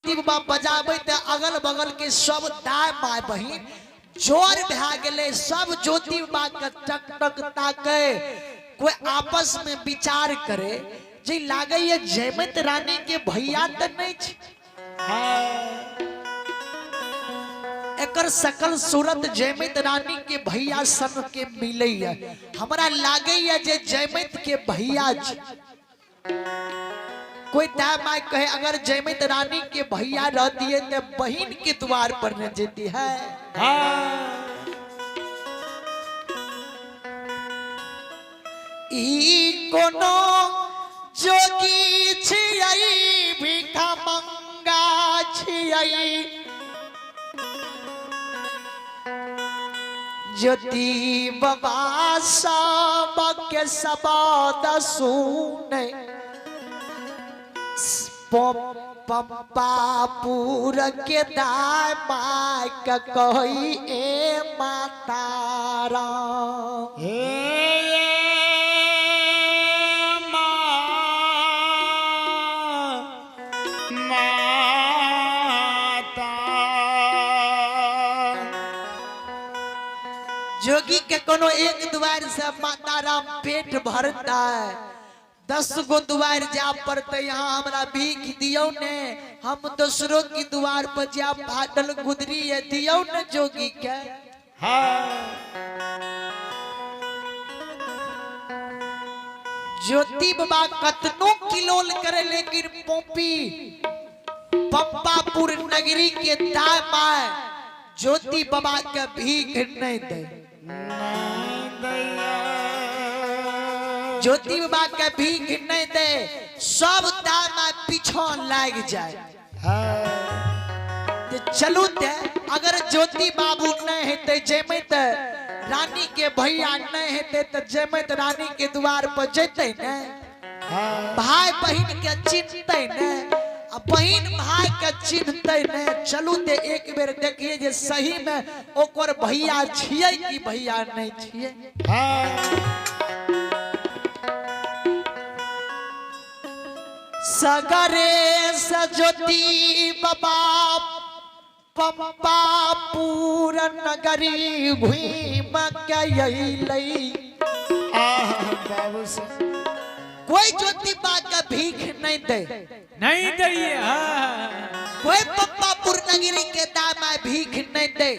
ज्योति बाबा बजाबै तऽ अगल बगल के सब दाय माय बहिन जोर भए गेलै। सब ज्योति बाबा के टक टक ताके, कोई आपस में विचार करे जे लागैया जयमत रानी के भैया तऽ नहीं छै। एकर सकल सूरत जयमत रानी के भैया सन के मिलैया, हमरा लागैया जे जयमत के भैया छै। कोई दाय माय कहे अगर जयमत रानी के भैया रहती तो बहन के द्वार पर न जेती है। ई कोनो जोगी छियै भीखा मंगा छियै, ज्योति बाबा सबके सबद सुने, पंपापुर के दाय माय के कही ए माता राम। हे माता। जोगी के कोनो एक द्वार से माता राम पेट भरता है, 10 गो द्वार जा पड़ते, यहाँ हमरा भीख दियौ ने, हम दूसरों की द्वार पर जा फाटल गुदरी है दियौ ने जोगी के। ज्योति बाबा कतनो किलोल करे लेकिन पोपी पंपापुर नगरी के दाय my ज्योति बाबा के भीख नहीं दे, ज्योति बाबा के भीख नहीं दे, सब दाय my पीछा लाग जाए। ते चलू ते अगर ज्योति बाबू नहीं हेते जयमत रानी के भैया नहीं हेते तो जयमत रानी के द्वार पर जैते ने, भाई बहन के चिन्हते ने, आ बहन भाई के चिन्हते ने। चलू ते एक बेर देखिए जे सही में ओकर भैया छियै कि भैया नहीं छियै। सगरे सज्योति बाबा पंपापुर नगरी घूम के अइलै। बाबू से कोई ज्योति बा के भीख नहीं दे, नहीं दे, कोई पंपापुर नगरी के दामा भीख नहीं दे।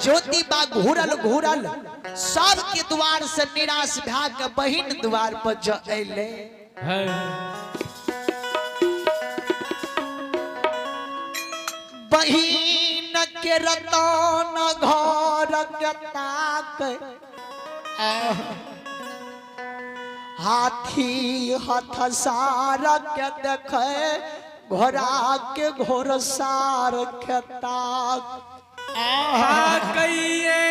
ज्योति बा घूरल घूरल सबके द्वार से निराश भा के बहिन द्वार पर ज अइलै। बहिन के रतन घर के ताक, हाथी हथसार के देखे, घोड़ा के घोड़सार के ताक। कहिए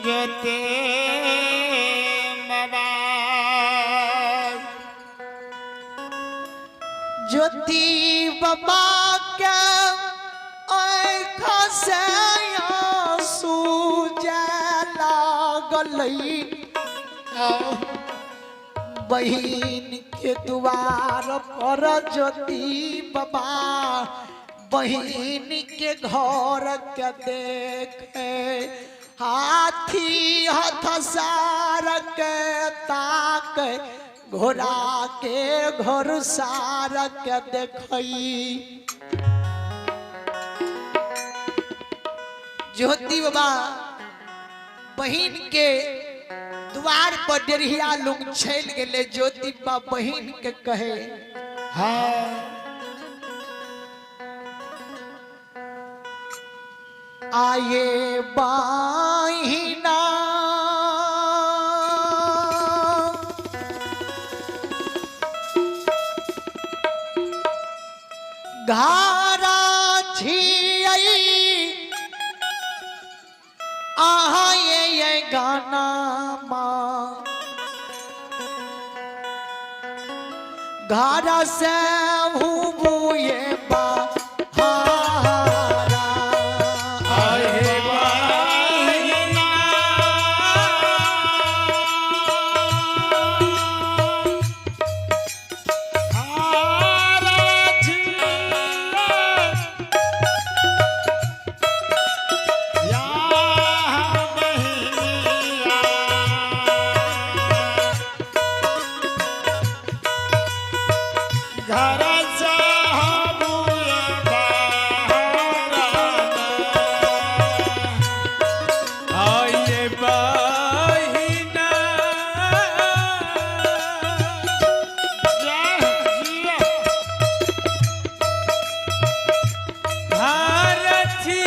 ज्योति बाबा, ज्योति बाबा के आँख से आंसू जाए लागलै। बहिन के द्वार पर ज्योति बाबा बहिन के घर के देखे, हाथी हथसार के ताक, घोड़ा के घोड़सार के देखई। ज्योति बाबा बहिन के द्वार पर डेढ़िया लुंग छल गेले। ज्योति बाबा बहिन के कहे, आये बाहिना घारा छियै, आहा ये गाना माँ घारा से हूँ ये बहारा। आहे बहिना, घर से होबुए बहाराना। आये बहिना जय जिया। भारती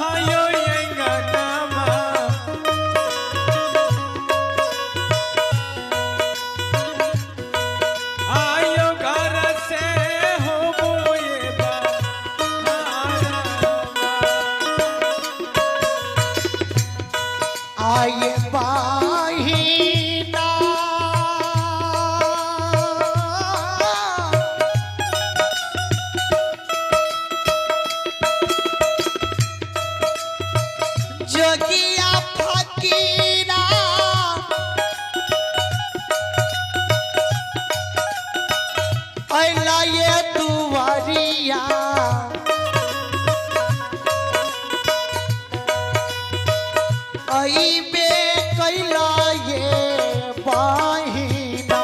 आयो अंगनमा आयो घर से हो बोए आये बाहिना जोगिया फकीरा अइला ये दुआरिया अइबे कैला ये बाहिना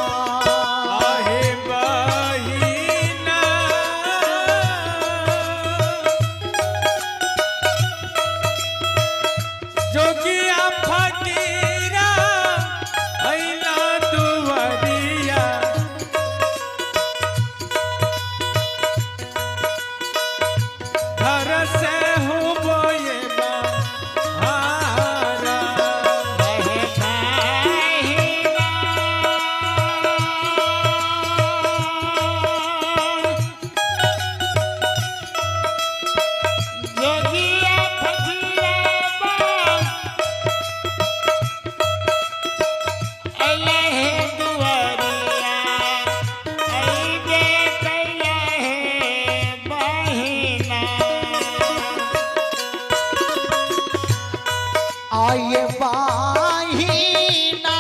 आहे बहिना जोगिया फकीरा ऐना दुआरिया घर से हो बोए बहारा रहे बाहिना। जोगिया फकीरा बा, अल्लाह दुआरिया, अइबे कैला हे बाहिना। आये बाहिना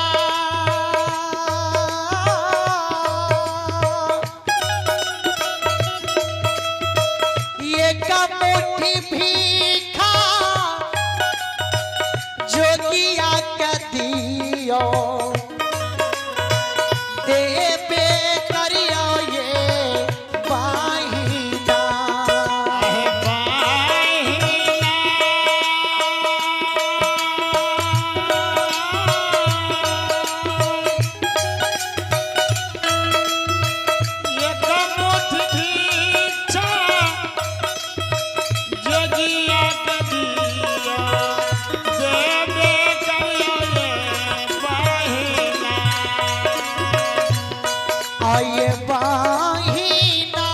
ये कमुठी भीखा जोगिया के दियो देबे करियो ये बाहिना आहे बाहिना। एक मुठ भीक्षा जोगिया के दियो, देबे करियो ये बाहिना। आये बाहिना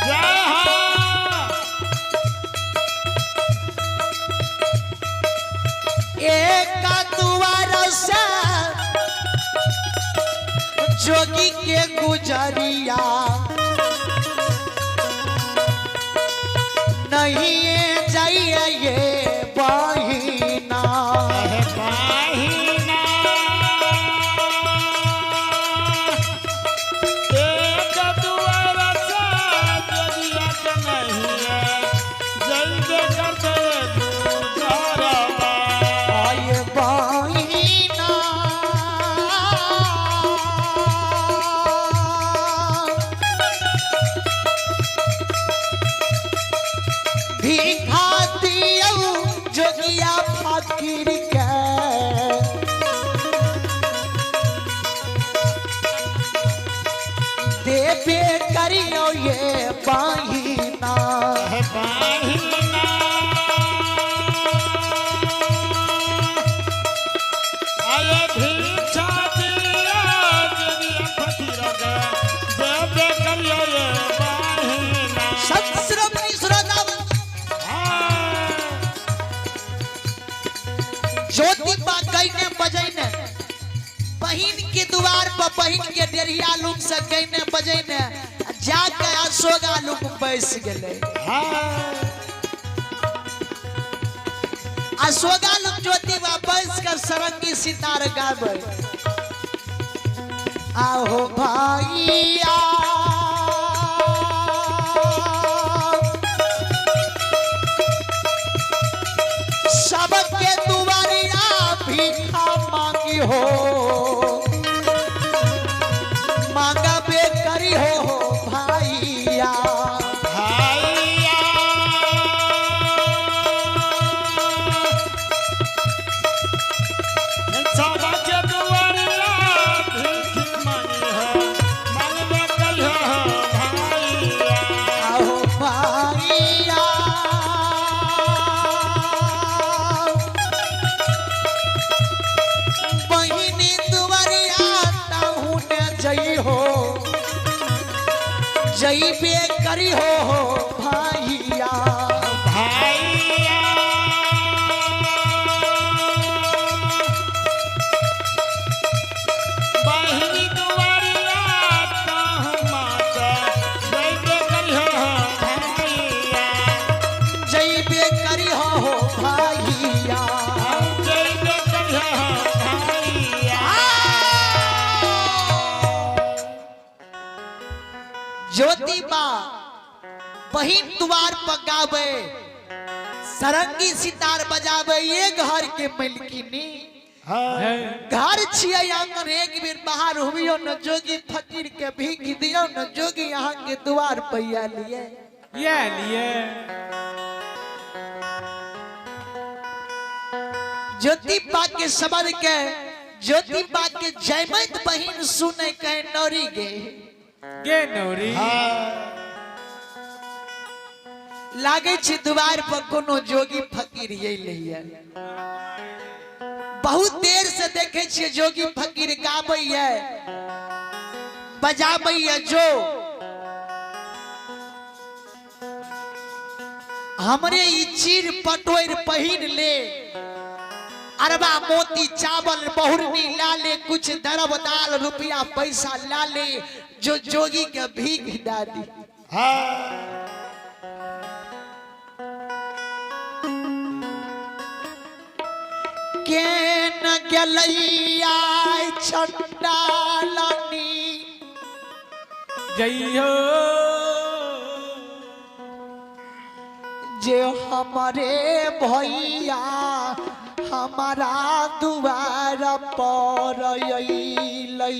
जय हो। एक दुआर से जोगी के गुजरिया नहीं जाइए ये बहिना आहे बाहिना। एक दुआर से जोगिया के नहिए, जइबे करते गुजरबा। आये बहिना भीखा दियौ जोगिया फकीर के देबे करियो ये बहिना आहे बाहिना। आये भिक्षा दिया जोगिया फकीर के, देबे करियो ये बाहिना। संश्रमणी सुरदाम हाँ। ज्योति बा गईने बजैने बहिन के दुआर पर बहिन के डेढ़िया लुक से गईने बजैने जाके अशोगा लुक बैस गेलै हाँ। अशोगा लुक ज्योति बा बैस कर सरंगी सितार गाबै आहो भैया सबके दुआरिया भीखा मांगी हो। करी हो भाइया। भाइया बहिनी दुआरिया तहु माता जइबे करिहो भाइया। जइबे करी हो भाइया। जइबे करिहो भाइया। ज्योति बा बहिन द्वार पर गावे, सरंगी सितार बजावे, ये घर के मलकिनी। घर छियै आंगन, एक बेर बाहर हुइयो न जोगी फकीर के भीख दियो न जोगी यहाँ के द्वार पर लिए। ये लिए। ज्योति बा के शब्द के ज्योति बा के जयमत बहिन सुने के नौरी गे गे नौरी। लागे छै द्वार पर कोनो जोगी फकीर अयलैया। बहुत देर से देखे छियै जोगी फकीर गाबैया बजाबैया। जो हमरे ई चीर पटोर पहिन ले, अरबा मोती चावल बहुरनी ला ले, कुछ दरब दाल रुपया पैसा ला ले, जो जोगी के भीख दादी। के न गेलैया चंडालनी जइयो जे हमारे भैया हमारा दुआर पर अइलै।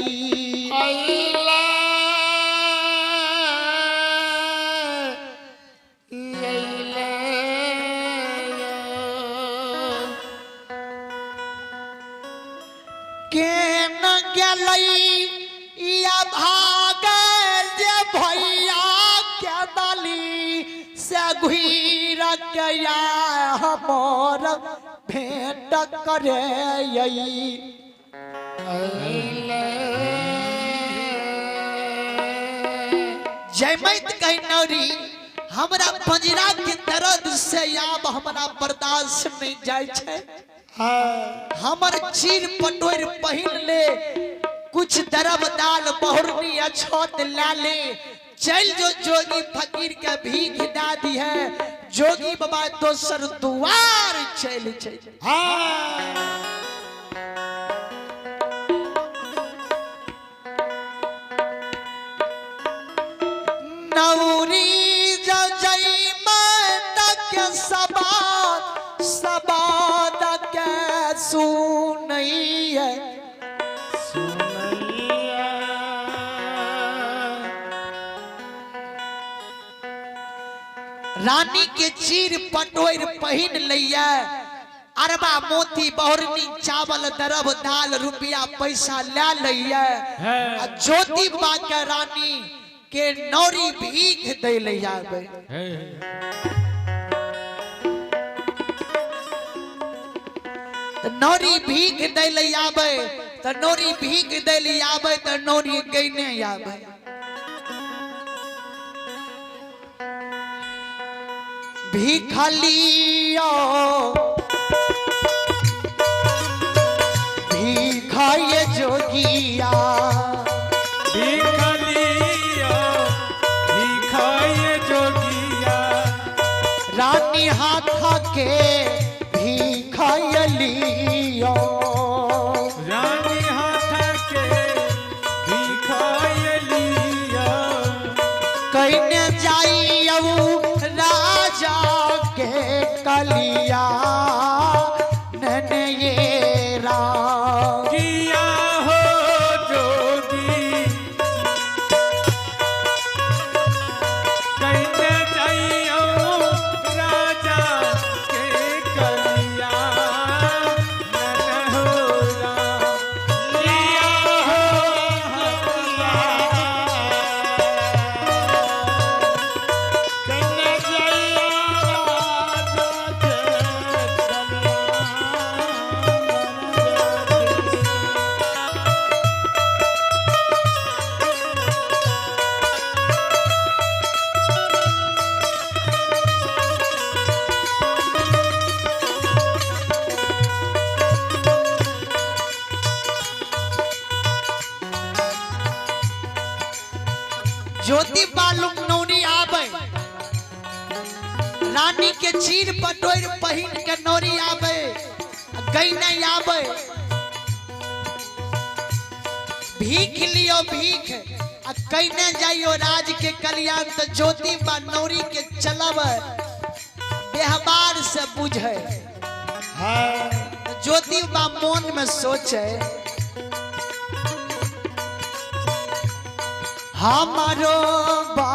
के न गेलै या भागल जे भैया के दली से घुर के या हमर भेंट करे। जयमत कही नौरी हमरा पंजरा के दर्द से आब हमरा बर्दाश्त नहीं जाय छै। हमर चीर पटोर पहिन ले, कुछ दरब दाल बहुरनी अछत ला ले, चल जो जोगी फकीर के भीख दादी है। जोगी बाबा दोसर दुआर चल चल। नौरी जय के सबाद सबाद के सुनैया। रानी के चीर पटोर पहिन लैया, अरबा मोती बहुरनी चावल दरब दाल रुपया पैसा ला लैया, आ ज्योति बा के रानी के नौरी भीख दे लैया। नौरी भीख दे ले आवे त नौरी भीख दे ले आवे त नौरी गईने आवे। भीख लियो भीख ये जोगिया, भीख लियो भीख ये जोगिया, रानी हाथ के भीख लियो, रानी हाथ के भीख लियो, कहने जाइयो राजा के कलिया नैन ये राम किया हो जो ज्योति बालुक नौनी आवे, रानी के चीर पटोर पहिन के नौरी आवे, गई नहीं आवे। भीख लियो भीख आ कईने जाइयो राज के कल्याण। तो ज्योति बा नौरी के चलब व्यवहार से बुझे। ज्योति बा मन में सोचे हमारो बा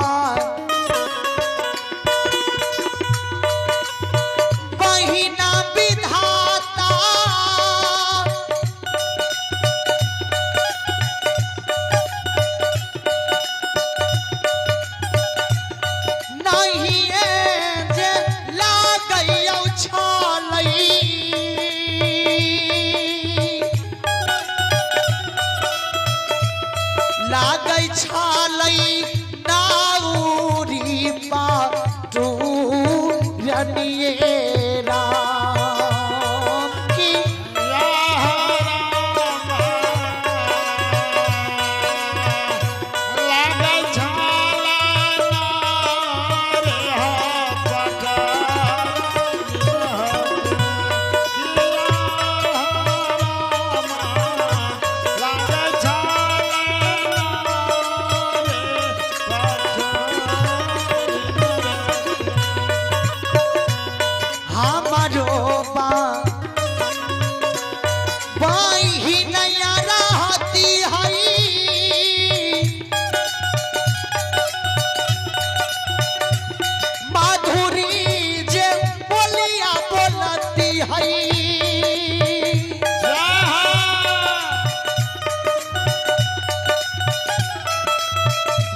बहिना विधाता, नहीं जे लागैयौ छालै, लागै छालै नाउरी पाटू रनिये राम की। हमारो बा बाही नया रहती हई, माधुरी जे बोलिया बोलती हई।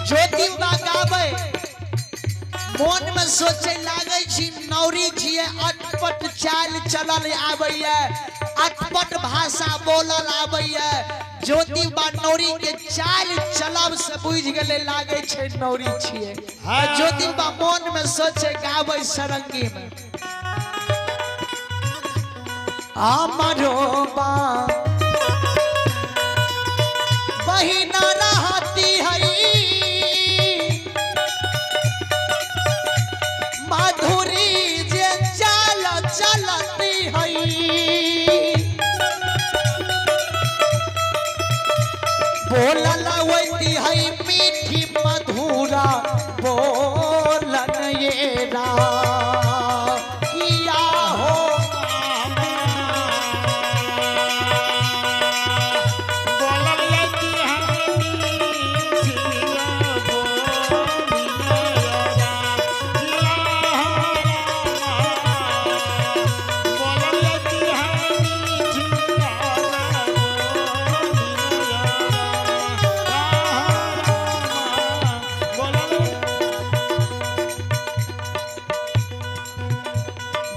ज्योति बा गाबै मन में सोचे लागै छी नौरी छियै, अटपट चाल चलल आबैया, अटपट भाषा बोलल आबैया। ज्योति बा नौरी के चाल चलब से बुझि गेलै लागै छै नौरी छियै। ज्योति बा मन में सोचे गाबै सरंगी में हमारो बा बहिना रहती हई, माधुरी जे चाल चलती हई। बोलल वैती हई मीठी मधुरा बोलन ये राम किया हो।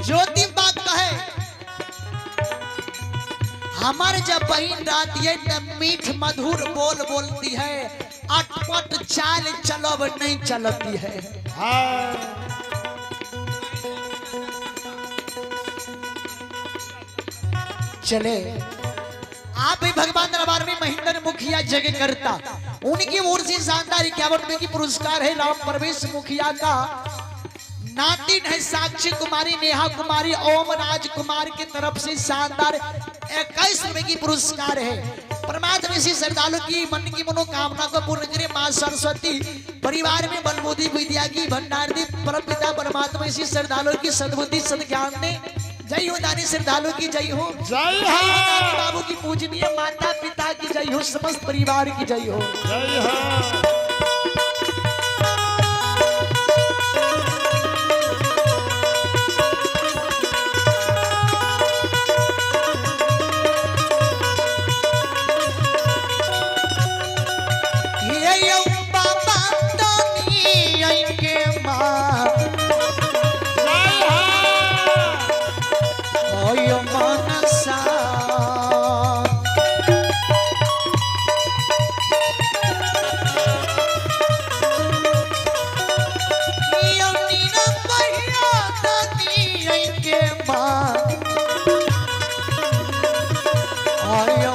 ज्योति बात कहे हमार जब बहन रहती है तब मीठ मधुर बोल बोलती है, अटपट चाल चलब नहीं चलती है। चले आप भी भगवान दरबार में महेंद्र मुखिया जगह करता, उनकी ओर से शानदार 51 रुपए की पुरस्कार है। राम परवेश मुखिया का नातिन है साक्षी कुमारी, नेहा कुमारी, ओम राज कुमार की तरफ से शानदार 21 रुपए की पुरस्कार है। परमात्मा इसी श्रद्धालु की मन की मनोकामना को पूर्ण करे। माँ सरस्वती परिवार में बलबुद्धि विद्या की भंडार दी। परम पिता परमात्मा इसी श्रद्धालु की सद्बुद्धि सदज्ञान ने जय हो। दानी श्रद्धालु की जय हो, जय हो। दानी बाबू की पूजनीय माता पिता की जय हो, समस्त परिवार की जय हो, जय हो।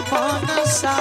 मनसा।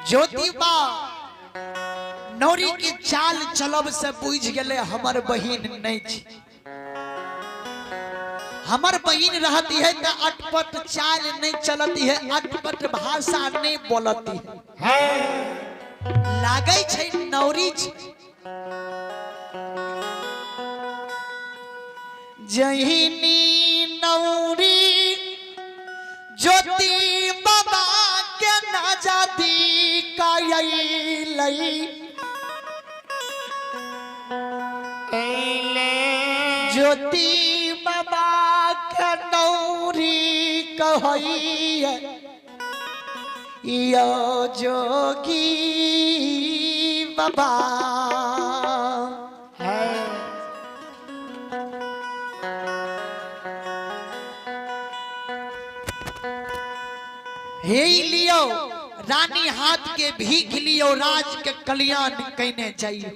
ज्योतिबा नौरी के चाल चलब से बुझ गेले हमर बहिन नहीं छी। हमर बहिन रहती है तो अटपट चाल नहीं चलती है, अटपट भाषा नहीं बोलती है। लागै छै नौरी छै। जहिनी नौरी ज्योति बाबा के नजादी कायलै, ज्योति बाबा के नौरी कहैया यो जोगी बाबा। हे लियो रानी हाथ के भीख लियो, राज के कल्याण कहने चाहिए।